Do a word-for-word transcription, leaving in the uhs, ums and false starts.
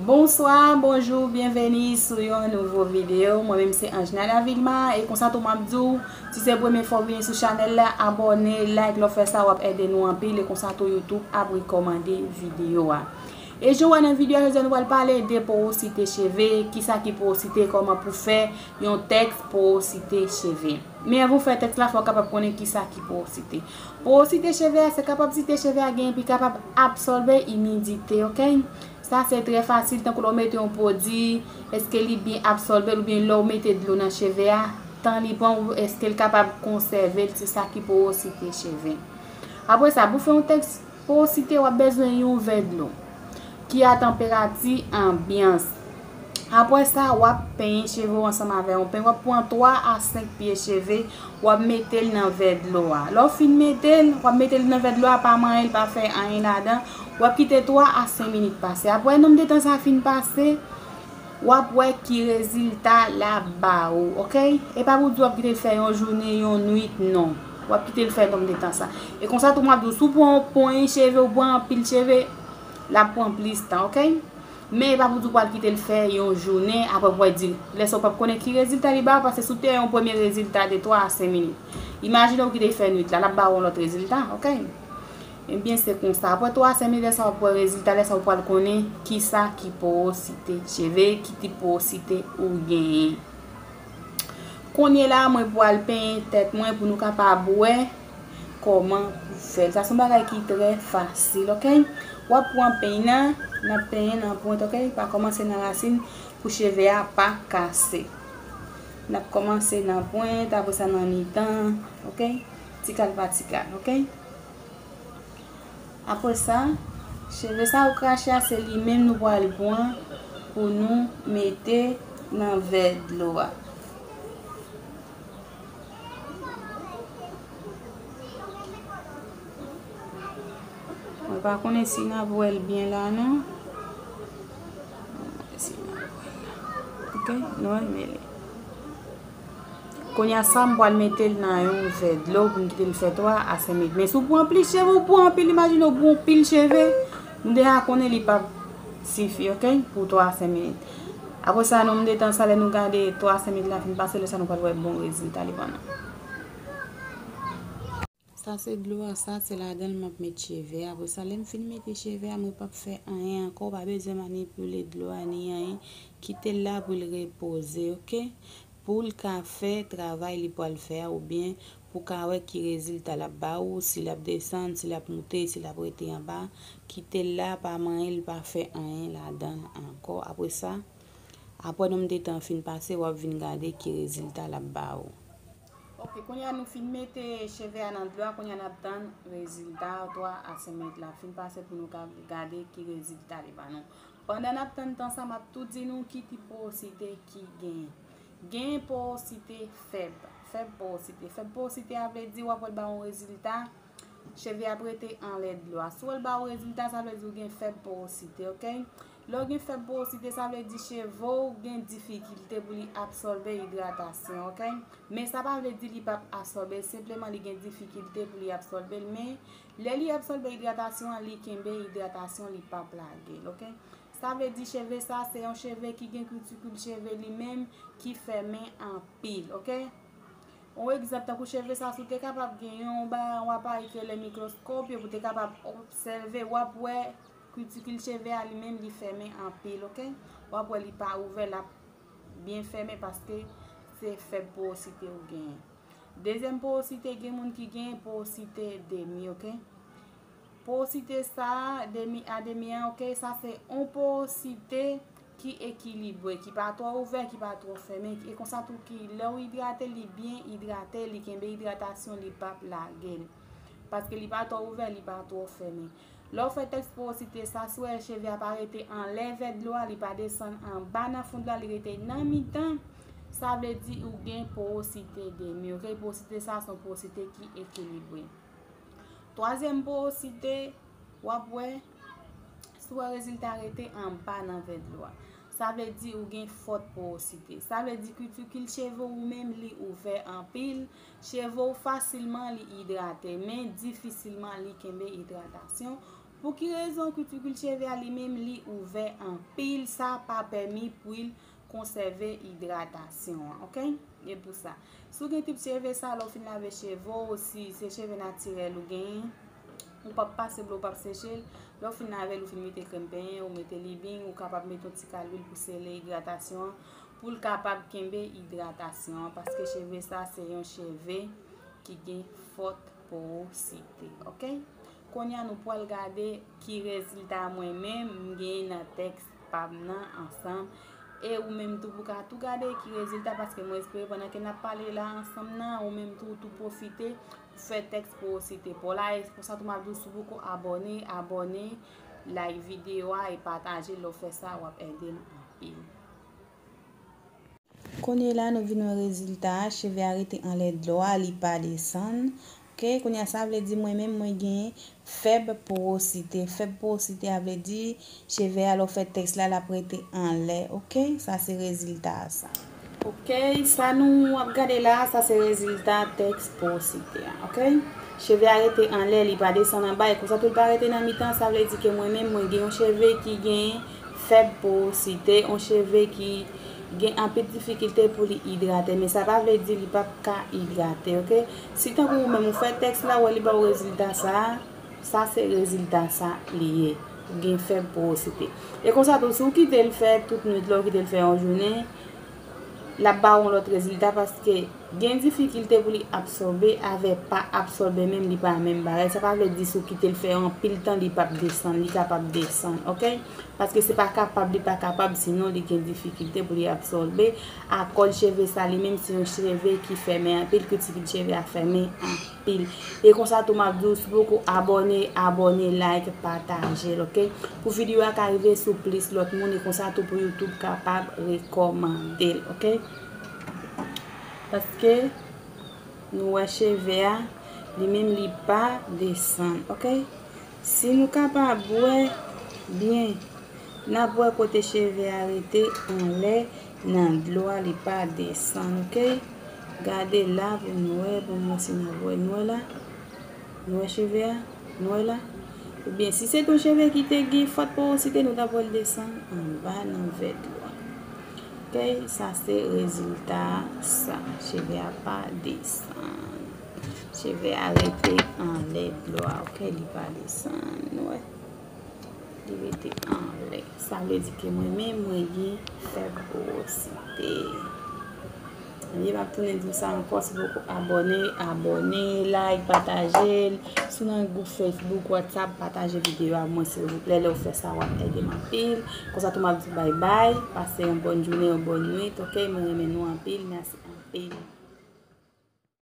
Bonswa, bonjou, byenveni sou yon nouvo videyo. Mwen menm se Anjna Davilma e konsa tou m ap di w, si se premye fwa w vini sou chanèl la, abòne, like, lè w fè sa w ap ede nou anpil e konsa tou YouTube ap rekòmande videyo a. E jan w wè nan videyo a, jodi a nou pral pale de powosite cheve, kisa ki powosite, kòman pou fè yon tèks powosite cheve. Men anvan w fè tèks la, fò w kapab konnen kisa ki powosite. Powosite cheve a, se kapab site cheve a gen epi kapab absòbe imidite, oke? Sa se trè fasil, tankou lè w mete yon pwodui, èske li byen absòbe l oubyen lè w mete dlo nan cheve a, tan li pran, èske l kapab konsève l, se sa ki powosite cheve. Apre sa, pou fè yon tèks powosite, w ap bezwen yon vè dlo ki a tanperati anbyans. Apre sa, w ap penyen cheve w ansanm avè yon peny. W ap pran twa a senk pye cheve, w ap mete l nan vè dlo a. Lè w fin mete l, w ap mete l nan vè dlo a, pa manyen l, pa fè anyen ladan. W ap kite twa a senk minit pase. Apre nonmdetan sa fin pase, w ap wè ki rezilta l ap ba ou, oke? E pa pou di w ap kite l fè yon jounen, yon nwit, non. W ap kite l fè nonmdetan sa. E konsa tou m ap di w, si w pran yon ponyen cheve, ou pran anpil cheve, l ap pran plis tan, oke? Men e pa pou di w pral kite l fè yon jounen, apre pou w di, lè sa w p ap konnen ki rezilta li ba ou, paske si w te yon premye rezilta de twa a senk minit. Imajine w kite l fè nwit la, l ap ba ou yon lòt rezilta, oke? Ebyen, se konsa. Apre twa a senk minit, lè sa w ap wè rezilta, lè sa w pral konnen kisa ki powosite cheve, ki tip powosite ou genyen. Kounye la, mwen pral penyen tèt mwen pou nou kapab wè kòman pou fè l. Sa se yon bagay ki trè fasil, oke? W ap pran peny nan, n ap penyen nan pwent, oke? Pa kòmanse nan rasin pou cheve a pa kase. N ap kòmanse nan pwent, apre sa nan mitan, oke? Tikal pa tikal, oke? Apre sa, cheve sa ou krache a, se li menm nou pral pran pou nou mete nan vè dlo a. Mwen pa konnen si n ap wè l byen la, non. Si n ap wè l la. Oke, nou remele. Kounye a sa, m pral mete l nan yon vè dlo pou m kite l fè twa a senk minit. Men si w pran plis cheve, ou pran anpil, imajine w pran yon pil cheve, m deja konnen li p ap sifi, oke, pou twa a senk minit. Apre sa, nonmdetan sa, lè nou gade twa a senk minit la fin pase, lè sa nou pral wè bon rezilta li ban nou. Sa se dlo a, sa se ladan l m ap met cheve a. Apre sa, lè m fin mete cheve a, mwen p ap fè anyen ankò, w pa bezwen manipile dlo a ni anyen. Kite l la pou l repoze, oke? Pou l ka fè travay li pral fè a, oubyen pou w ka wè ki rezilta l ap ba ou, si l ap desann, si l ap moute, si l ap rete anba. Kite l la, pa manyen l, pa fè anyen ladan l ankò. Apre sa, apre nonm de tan fin pase, w ap vin gade ki rezilta l ap ba ou. Oke, kounye a nou fin mete cheve a nan dlo a, kounye a n ap tann rezilta twa a senk minit la fin pase pou nou ka gade ki rezilta li ba nou. Pandan n ap tann tan sa, m ap tou di nou ki tip powosite ki genyen. Genyen powosite fèb, fèb powosite. Fèb powosite a vle di w ap wè l ba yon rezilta, cheve ap rete anlè dlo a. Si w wè l ba w rezilta, sa vle di w gen fèb powosite, oke? Lè w gen fèb powosite, sa vle di cheve w gen difikilte pou li absòbe idratasyon, oke? Men sa pa vle di li p ap absòbe, senpleman li gen difikilte pou li absòbe l, men lè li absòbe idratasyon an, li kenbe idratasyon, li p ap lage l, oke? Sa vle di cheve sa, se yon cheve ki gen kitikil cheve li menm ki fèmen anpil, oke? Yon egzanp, tankou cheve sa, si w te kapab gen yon ba, yon aparèy ki rele mikwoskòp, pou w te kapab obsève, w ap wè kitikil cheve a li menm li fèmen anpil, oke? W ap wè li pa ouvè, l ap byen fèmen paske se fèb powosite ou genyen. Dezyèm powosite, gen moun ki gen powosite demi, oke? Powosite sa, demi a demi an, oke, sa se yon powosite ki ekilibre, ki pa twò ouvè, ki pa twò fèmen, e konsa tou ki lè w idrate, li byen idrate, li kenbe idratasyon, li p ap lage l. Paske li pa twò ouvè, li pa twò fèmen. Lè w fè tèks powosite sa, si w wè cheve a pa rete anlè vè dlo a, li pa desann anba nan fon dlo a, li rete nan mitan, sa vle di ou gen powosite demi, oke? Powosite sa se yon powosite ki ekilibre. Twazyèm powosite, w ap wè, si w wè rezilta rete anba nan vè dlo a, sa vle di ou gen fòt powosite. Sa vle di kitikil cheve ou menm li ouvè anpil, cheve w fasilman li idrate, men difisilman li kenbe idratasyon. Pou ki rezon kitikil cheve a li menm li ouvè anpil, sa pa pèmi pou l konsève idratasyon an, oke? E pou sa, si w gen tip cheve sa, lè w fin lave cheve w, si se cheve natirèl ou genyen, ou p ap pase dlo, ou p ap seche l. Lè w fin lave l, ou fin mete krèm penyen, ou mete libing, ou kapab mete yon ti kal lwil pou sele idratasyon an, pou l kapab kenbe idratasyon an, paske cheve sa se yon cheve ki gen fòt porosite, oke? Kounye a nou pral gade ki rezilta mwen menm m genyen nan tèks pa m nan ansanm. E ou menm tou pou ka tou gade ki rezilta, paske mwen espere pandan ke n ap pale la ansanm nan, ou menm tou, ou tou pwofite pou fè tèks porosite pa w la. E konsa tou m ap di w, si w poko abòne, abòne, like videyo a e pataje, lè w fè sa, w ap ede m anpil. Kounye la, nou vin wè rezilta a, cheve a rete anlè dlo a, li pa desann. Oke, kounye a, sa vle di mwen menm, mwen gen fèb porosite. Fèb porosite a vle di, cheve a, lè w fè tèks la, l ap rete anlè. Oke, sa se rezilta a sa. Oke, sa nou ap gade la, sa se rezilta tèks porosite a. Oke, cheve a rete anlè, li pa desann anba, e konsa tou l pa rete nan mitan, sa vle di ke mwen menm, mwen gen yon cheve ki gen fèb porosite, yon cheve ki gen anpil difikilte pou li idrate, men sa pa vle di li p ap ka idrate, oke? Si tankou ou menm ou fè tèks la, ou wè li ba w rezilta sa a, sa se rezilta sa li ye. Ou gen fèb porosite. E konsa tou, si w kite l fè tout nwit la, ou kite l fè yon jounen, l ap ba w yon lòt rezilta, paske gen difikilte pou li absòbe avè pa absòbe menm, li pa menm bagay. Sa pa vle di si w kite l fè anpil tan, li p ap desann, li kapab desann, oke? Paske se pa kapab, li pa kapab, sinon li gen difikilte pou li absòbe. A kòl cheve sa li menm se yon cheve ki fèmen anpil, kitikil cheve a fèmen anpil. E konsa tou m ap di w, si w poko abòne, abòne, like, pataje l, oke? Pou videyo a ka rive sou plis lòt moun, e konsa tou pou YouTube kapab rekòmande l, oke? Paske nou wè cheve a, li menm li pa desann, oke? Si nou kapab wè byen, n ap wè kote cheve a rete anlè nan dlo a, li pa desann, oke? Gade la pou nou wè, pou nou wè si n ap wè, nou wè la? Nou wè cheve a? Nou wè la? Oubyen si se te yon cheve ki te gen fòt porosite, nou t ap wè l desann anba nan vè dlo a. Oke, sa se rezilta sa. Cheve a pa desann. Cheve a rete anlè dlo a, oke, li pa desann, nou wè. Li rete anlè. Sa vle di ke mwen menm, mwen gen fèb porosite. Ebyen, m ap tounen di w sa ankò, si w poko abòne, abòne, like, pataje l. Si w nan gwoup Facebook, WhatsApp, pataje videyo a pou mwen, silvouplè. Lè w fè sa, w ap ede m anpil. Konsa tou, m ap di w bay bay. Pase yon bòn jounen, yon bòn nwit, oke? Mwen renmen nou anpil. Mèsi anpil.